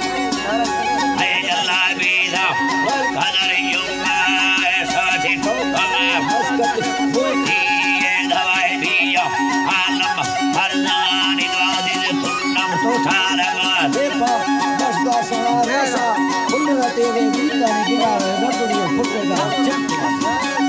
اے اللہ بیدا قدر یوما ساتی تو کما مسکت بوتی اے دوائے بیا عالم ہر زمانی دوازی تنم تو چارما دیپا بس دا سوار ایسا کل رتے وے بیتا نے گرا رے ربڑی پھٹے دا چمک